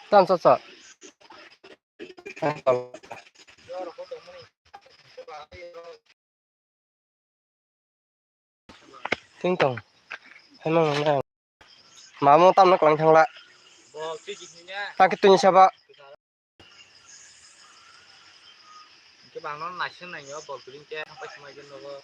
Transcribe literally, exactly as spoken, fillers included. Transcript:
Tam sa sa. Ting tong. Hai mang nang. Mamo tam nak lang thang la. Bo, twi jik ni na. Tang ki tuni saba. Hingke bangno naising naio bol tuling ke, hampai sumai geno nogo.